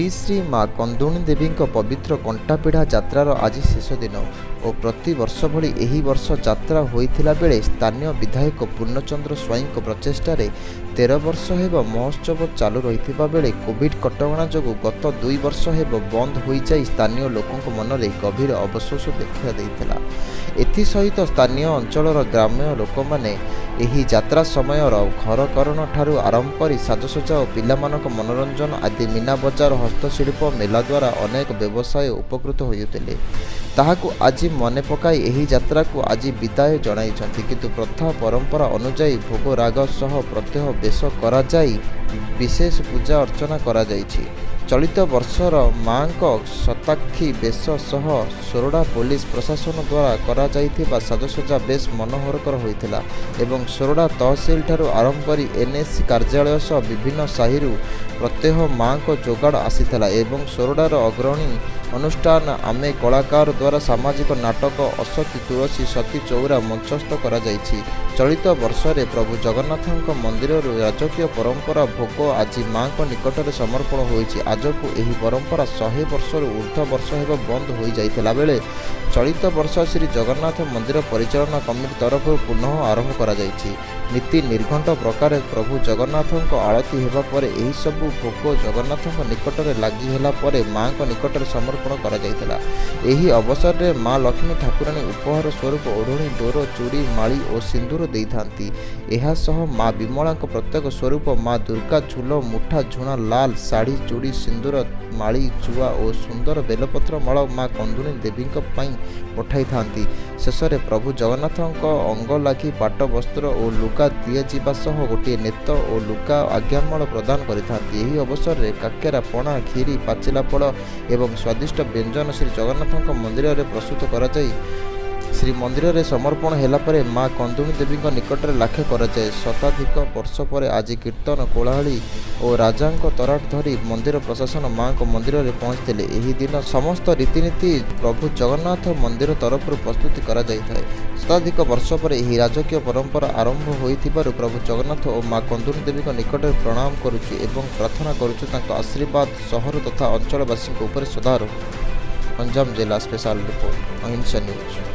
ଶ୍ରୀ ଶ୍ରୀ ମା କନ୍ଦୁଣୀ ଦେବୀଙ୍କ ପବିତ୍ର କଣ୍ଟାପିଢ଼ା ଯାତ୍ରାର ଆଜି ଶେଷ ଦିନ ଓ ପ୍ରତିବର୍ଷ ଭଳି ଏହି ବର୍ଷ ଯାତ୍ରା ହୋଇଥିଲା ବେଳେ ସ୍ଥାନୀୟ ବିଧାୟକ ପୂର୍ଣ୍ଣଚନ୍ଦ୍ର ସ୍ୱାଇଁଙ୍କ ପ୍ରଚେଷ୍ଟାରେ 13 ବର୍ଷ ହେବ ମହୋତ୍ସବ ଚାଲୁ ରହିଥିବା ବେଳେ କୋଭିଡ୍ କଟକଣା ଯୋଗୁଁ ଗତ 2 ବର୍ଷ ହେବ ବନ୍ଦ ହୋଇଯାଇ ସ୍ଥାନୀୟ ଲୋକଙ୍କ ମନରେ ଗଭୀର ଅଫସୋସ ଦେଖାଦେଇଥିଲା। ଏଥିସହିତ ସ୍ଥାନୀୟ ଅଞ୍ଚଳର ଗ୍ରାମ୍ୟ ଲୋକମାନେ ଏହି ଯାତ୍ରା ସମୟର ଘରକରଣ ଠାରୁ ଆରମ୍ଭ କରି ସାଜସଜ୍ଜା ଓ ପିଲାମାନଙ୍କ ମନୋରଞ୍ଜନ ଆଦି ମୀନା ବଜାର, ହସ୍ତଶିଳ୍ପ ମେଳା ଦ୍ୱାରା ଅନେକ ବ୍ୟବସାୟ ଉପକୃତ ହେଉଥିଲେ। ତାହାକୁ ଆଜି ମନେ ପକାଇ ଏହି ଯାତ୍ରାକୁ ଆଜି ବିଦାୟ ଜଣାଇଛନ୍ତି। କିନ୍ତୁ ପ୍ରଥା ପରମ୍ପରା ଅନୁଯାୟୀ ଭୋଗରାଗ ସହ ପ୍ରତ୍ୟହ ବେଶ କରାଯାଇ ବିଶେଷ ପୂଜା ଅର୍ଚ୍ଚନା କରାଯାଇଛି। ଚଳିତ ବର୍ଷର ମା'ଙ୍କ ଶତାକ୍ଷୀ ବେଶ ସହ ସୋରଡ଼ା ପୋଲିସ ପ୍ରଶାସନ ଦ୍ୱାରା କରାଯାଇଥିବା ସାଜସଜ୍ଜା ବେଶ୍ ମନୋହରକର ହୋଇଥିଲା ଏବଂ ସୋରଡ଼ା ତହସିଲଠାରୁ ଆରମ୍ଭ କରି ଏନ୍ଏସି କାର୍ଯ୍ୟାଳୟ ସହ ବିଭିନ୍ନ ସାହିରୁ ପ୍ରତ୍ୟହ ମା'ଙ୍କ ଯୋଗାଡ଼ ଆସିଥିଲା ଏବଂ ସୋରଡ଼ାର ଅଗ୍ରଣୀ ଅନୁଷ୍ଠାନ ଆମେ କଳାକାର ଦ୍ୱାରା ସାମାଜିକ ନାଟକ ଅସତୀ ତୁଳସୀ ସତୀ ଚଉରା ମଞ୍ଚସ୍ଥ କରାଯାଇଛି। ଚଳିତ ବର୍ଷରେ ପ୍ରଭୁ ଜଗନ୍ନାଥଙ୍କ ମନ୍ଦିରରୁ ରାଜକୀୟ ପରମ୍ପରା ଭୋଗ ଆଜି ମା'ଙ୍କ ନିକଟରେ ସମର୍ପଣ ହୋଇଛି। ଆଜକୁ ଏହି ପରମ୍ପରା 100 ବର୍ଷରୁ ଉର୍ଦ୍ଧ୍ୱ ବର୍ଷ ହେବ ବନ୍ଦ ହୋଇଯାଇଥିଲା ବେଳେ ଚଳିତ ବର୍ଷ ଶ୍ରୀ ଜଗନ୍ନାଥ ମନ୍ଦିର ପରିଚାଳନା କମିଟି ତରଫରୁ ପୁନଃ ଆରମ୍ଭ କରାଯାଇଛି। ନୀତି ନିର୍ଘଣ୍ଟ ପ୍ରକାରେ ପ୍ରଭୁ ଜଗନ୍ନାଥଙ୍କ ଆଳତି ହେବା ପରେ ଏହିସବୁ ଭୋଗ ଜଗନ୍ନାଥଙ୍କ ନିକଟରେ ଲାଗି ହେଲା ପରେ ମା'ଙ୍କ ନିକଟରେ ସମର୍ପଣ କରାଯାଇଥିଲା। ଏହି ଅବସରରେ ମା ଲକ୍ଷ୍ମୀ ଠାକୁରାଣୀ ଉପହାର ସ୍ୱରୂପ ଓଢ଼ଣୀ, ଡୋର, ଚୁଡ଼ି, ମାଳି ଓ ସିନ୍ଦୁର ଦେଇଥାନ୍ତି। ଏହା ସହ ମା ବିମଳାଙ୍କ ପ୍ରତ୍ୟକ୍ଷ ସ୍ୱରୂପ ମା ଦୁର୍ଗା ଝୁଲ, ମୁଠା, ଝୁଣା, ଲାଲ ଶାଢ଼ୀ, ଚୁଡ଼ି, ସିନ୍ଦୁର, ମାଳି, ଚୁଆ ଓ ସୁନ୍ଦର ବେଲପତ୍ର ମାଳ ମା କନ୍ଦୁଣୀ ଦେବୀଙ୍କ ପାଇଁ ପଠାଇଥାନ୍ତି। ଶେଷରେ ପ୍ରଭୁ ଜଗନ୍ନାଥଙ୍କ ଅଙ୍ଗଲାଗି ପାଟ ବସ୍ତ୍ର ଓ ଲୁଗା ଦିଆଯିବା ସହ ଗୋଟିଏ ନେତ ଓ ଲୁଗା ଆଜ୍ଞାମାଳ ପ୍ରଦାନ କରିଥାନ୍ତି। ଏହି ଅବସରରେ କାକେରା, ପଣା, କ୍ଷୀରି, ପାଚିଲା ଫଳ ଏବଂ ସ୍ୱାଦିଷ୍ଟ ବ୍ୟଞ୍ଜନ ଶ୍ରୀ ଜଗନ୍ନାଥଙ୍କ ମନ୍ଦିରରେ ପ୍ରସ୍ତୁତ କରାଯାଇ ଶ୍ରୀମନ୍ଦିରରେ ସମର୍ପଣ ହେଲା ପରେ ମା କନ୍ଦୁଣୀ ଦେବୀଙ୍କ ନିକଟରେ ଲାଖେ କରାଯାଏ। ଶତାଧିକ ବର୍ଷ ପରେ ଆଜି କୀର୍ତ୍ତନ କୋଳାହଳି ଓ ରାଜାଙ୍କ ତରାଟ ଧରି ମନ୍ଦିର ପ୍ରଶାସନ ମା'ଙ୍କ ମନ୍ଦିରରେ ପହଞ୍ଚିଥିଲେ। ଏହି ଦିନ ସମସ୍ତ ରୀତିନୀତି ପ୍ରଭୁ ଜଗନ୍ନାଥ ମନ୍ଦିର ତରଫରୁ ପ୍ରସ୍ତୁତି କରାଯାଇଥାଏ। ଶତାଧିକ ବର୍ଷ ପରେ ଏହି ରାଜକୀୟ ପରମ୍ପରା ଆରମ୍ଭ ହୋଇଥିବାରୁ ପ୍ରଭୁ ଜଗନ୍ନାଥ ଓ ମା କନ୍ଦୁଣୀ ଦେବୀଙ୍କ ନିକଟରେ ପ୍ରଣାମ କରୁଛୁ ଏବଂ ପ୍ରାର୍ଥନା କରୁଛୁ, ତାଙ୍କ ଆଶୀର୍ବାଦ ସହର ତଥା ଅଞ୍ଚଳବାସୀଙ୍କ ଉପରେ ସଦା ରହୁ। ଗଞ୍ଜାମ ଜିଲ୍ଲା ସ୍ପେଶାଲ ରିପୋର୍ଟ, ଅହିଂସା ନ୍ୟୁଜ୍।